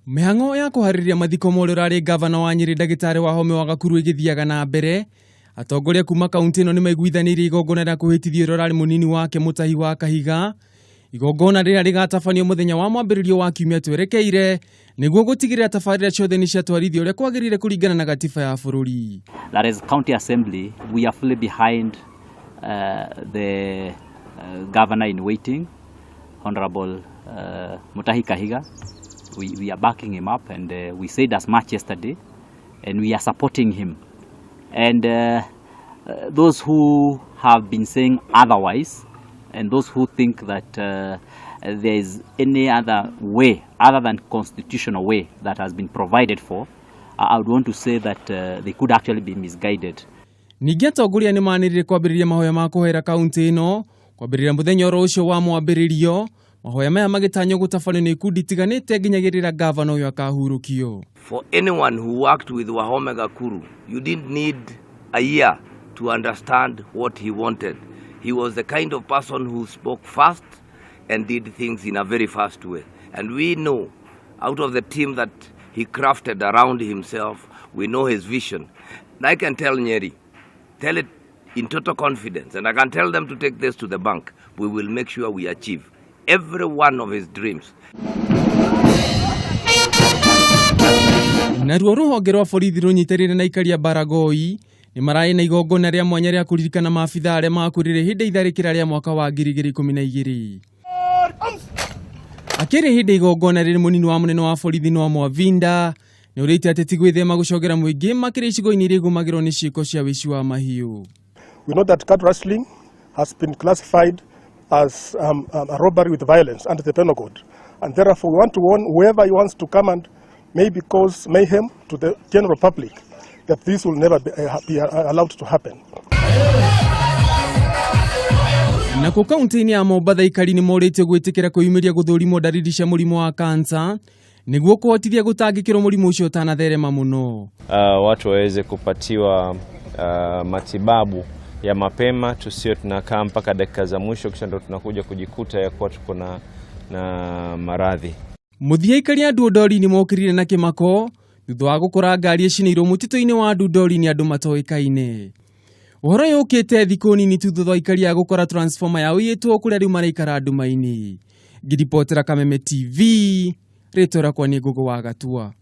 Mĩhang'o ya kũharĩrĩria mathiko ma ũrĩa ũrarĩ ngavana wa Nyĩrĩ ndagĩtarĩ Wahome wa Gakuru ĩgĩthiaga na mbere. Atongoria kuma kaunti ĩno nĩmaiguithanĩirie igongona rĩa kũhĩtithio ũrĩa ũrarĩ mũnini wake Mũtahi wa Kahiga. Igongona rĩrĩa rĩgatabanio mũthenya wa mwambĩrĩrio wa kiumia twerekeire nĩguo gũtigĩrĩra tabarĩra ciothe nĩ ciatwarithio ũrĩa kwagĩrĩire kũringana na gatiba ya bũrũri. That is county assembly, we are fully behind the governor in waiting, Honorable Mutahi Kahiga. We are backing him up, and we said as much yesterday, and we are supporting him. And those who have been saying otherwise, and those who think that there is any other way other than constitutional way that has been provided for, I would want to say that they could actually be misguided. Ningĩ atongoria nĩ manĩrĩire kwambĩrĩria mahoya ma kũhoera kaunti ĩno kwambĩrĩria mũthenya oro ũcio wa mwambĩrĩrio. Mahoya maya magĩtanywo gũtabanio nĩ ikundi itiganĩte nginyagĩrĩra ngavana ũyũ akahurũkio. For anyone who worked with Wahome Gakuru, you didn't need a year to understand what he wanted. He was the kind of person who spoke fast and did things in a very fast way. And we know, out of the team that he crafted around himself, we know his vision. And I can tell Nyeri, tell it in total confidence, and I can tell them to take this to the bank. We will make sure we achieve every one of his dreams. Naruo rũhonge rwa borithi rũnyitanĩire na aikari a Baragoi nĩ mararĩ na igongona rĩa mwanya rĩa kũririkana maabithaa arĩa makuĩrĩire hĩndĩ ya itharĩkĩra rĩa mwaka wa 2012. Akĩrĩ hĩndĩ igongona rĩrĩ mũnini wa mũnene wa borithi Noah Mwavinda nĩ ũrĩte atĩ ti gwĩthema gũcogera mũingĩ makĩria icigo-inĩ iria igũmagĩrwo nĩ ciĩko cia wĩici wa mahiũ. We know that cattle rustling has been classified as a robbery with violence under the penal code, and therefore we want to warn whoever wants to come and maybe cause mayhem to the general public that this will never be allowed to happen. Nakuo kaunti-inĩ ya Mombatha aikari nĩ morĩtio gwĩtĩkĩra kwĩyumĩria gũthũrimwo ndariri cia mũrimũ wa kansa nĩguo kũhotithia gũtangĩkĩrwo mũrimũ ũcio ũtanatherema mũno. Watu waweze kupatiwa matibabu ya mapema, tusio tunakaa mpaka dakika za mwisho kisha ndo tunakuja kujikuta ya kuwa tuko na maradhi. Mũthia aikari a Ndundori nĩ mokĩrire na kĩmako thutha wa gũkora ngari ĩcinĩirwo mũtitũ-inĩ wa Ndundori nĩ andũ matoĩkaine. Ũhoro ũyũ ũkĩte thikũ nini tu thutha wa aikari a gũkora transformer yao iyĩtwo kũrĩa rĩu maraikara nduma-inĩ. Ngĩribotera Kameme TV, rĩtwa rĩakwa nĩ Ngũgũ wa Gatua.